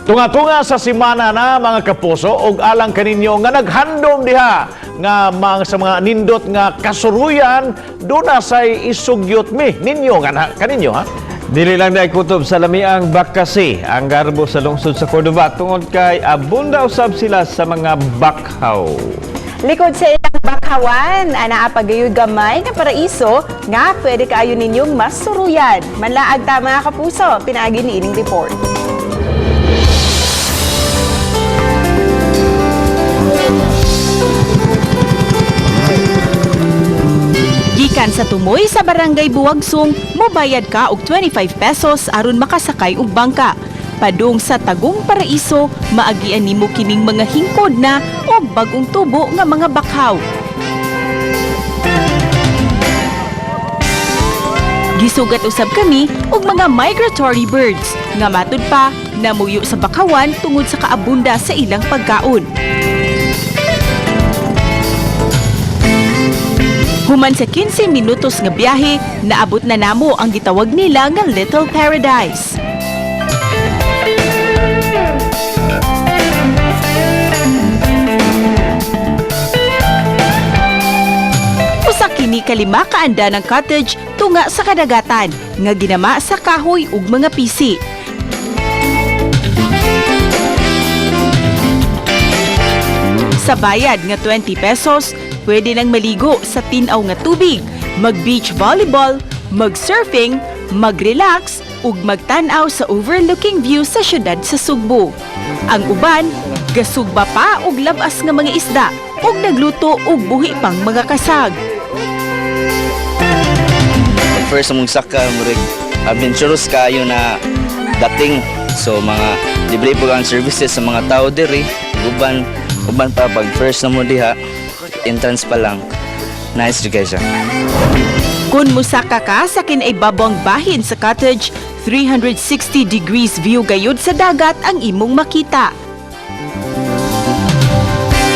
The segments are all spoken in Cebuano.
Tunga-tunga sa simana na, mga kapuso, og alang kaninyo nga naghandom diha nga mga sa mga nindot nga kasuruyan, duna say isugyot mi ninyo nga kaninyo ha. Dili lang dahil kutob sa lamiang bakasi ang garbo sa lungsod sa Cordova tungod kay abunda usab sila sa mga bakhaw. Likod sa ilang bakhawan, anaa pagayoy gamay nga paraiso nga pwede kaayo ninyong masuruyan. Manlaag ta, mga kapuso, pinaagi ni ining report. Gikan sa tumoy sa Barangay Buwagsong, mobayad ka og 25 pesos aron makasakay og bangka. Padung sa Tagong Paraiso, maagian nimo kining mga hingkod na og bagong tubo nga mga bakhaw. Gisugat usab kami og mga migratory birds nga matud pa namuyo sa bakawan tungod sa kaabunda sa ilang pagkaon. Human sa 15 minutos nga biyahe, naabot na namo ang gitawag nila nga Little Paradise. Usa kini ka 5 kaanda ng cottage tunga sa kadagatan nga ginama sa kahoy ug mga pisi. Sa bayad nga 20 pesos, pwede nang maligo sa tinaw nga tubig, mag-beach volleyball, mag-surfing, mag-relax, ug magtan-aw sa overlooking view sa syudad sa Sugbo. Ang uban, gasugba pa og labas nga mga isda ug nagluto og buhi pang mga kasag. Pag first mong saka, murag adventurous kayo na dating. So mga libre po ang services sa mga tao diri. Uban uban pa pag first na mo diha, entrance pa lang. Nice jud kaayo siya. Kung musaka ka sa kinaibabang bahin sa cottage, 360 degrees view gayud sa dagat ang imong makita.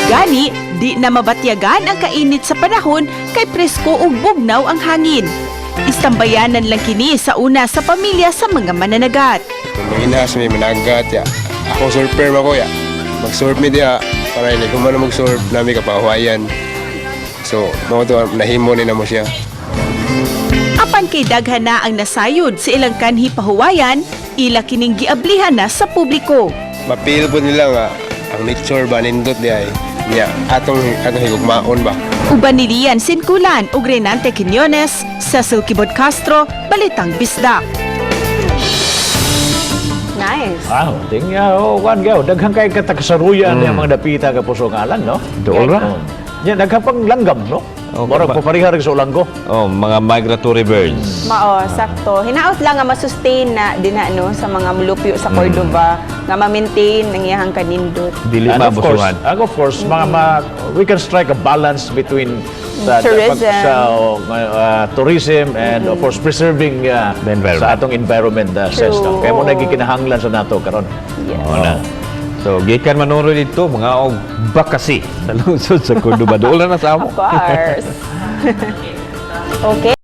Gani, di na mabatyagan ang kainit sa panahon kay presko ug bugnaw ang hangin. Istambayanan lang kini sa una sa pamilya sa mga mananagat. Manginas may managat ya. Ako surfer ba ko ya. Mag-surf mi diha para hindi ko man mag-surf nami kapahuayan. So, mao to nahimo ni namo siya. Apan kay daghan na ang nasayod sa ilang kanhi pahuwayan, ila kining giablihan na sa publiko. Mapil po nila nga ang nature ba nindot diha ay. Nya atong atong higugmaon ba. Uban ni Lian Sinkulan ug Renante Quiñones, Cecil Kibot Castro, Balitang Bisdak. Nice. Wow, tingya oh, kan gaw daghan kay katakasaruyan mm. mga dapita, kapuso, nga alang, no? Dool ra. Oh. Nya daghan pang langgam, no? Oh, Murag papareha rin sa ulanggo. Oh, mga migratory birds. Mao, sakto. Hinaot lang nga masustain na din na, no, sa mga mulupyo sa Cordova nga ma-maintain ang iyahang kanindot. Dili And of course, mabusuhan. and of course, mga we can strike a balance between sa Tourism. Sa tourism and of course preserving The environment. sa atong environment, ses, no? True. Kaya mo nagikinahanglan sa nato karon. Yes. Oh, na. So, gikan manuro dito mga og bakasi sa lungsod sa Cordova. Dool na sa amo. Of course. Okay.